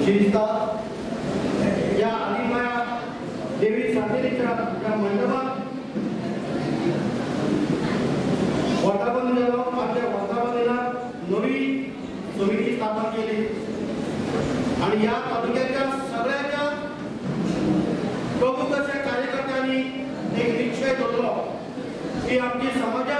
खोशी दिसता। या आदिमाया देवी सातेरीच्या ह्या मंडपात वर्धापन जालो। आमच्या वर्धापन दिनाक नवी समिती स्थापन केली आणि या तालुक्याच्या सगळ्याच्या प्रमुख अशा कार्यकर्त्यांनी एक निश्चय धरलो की आमची समाजा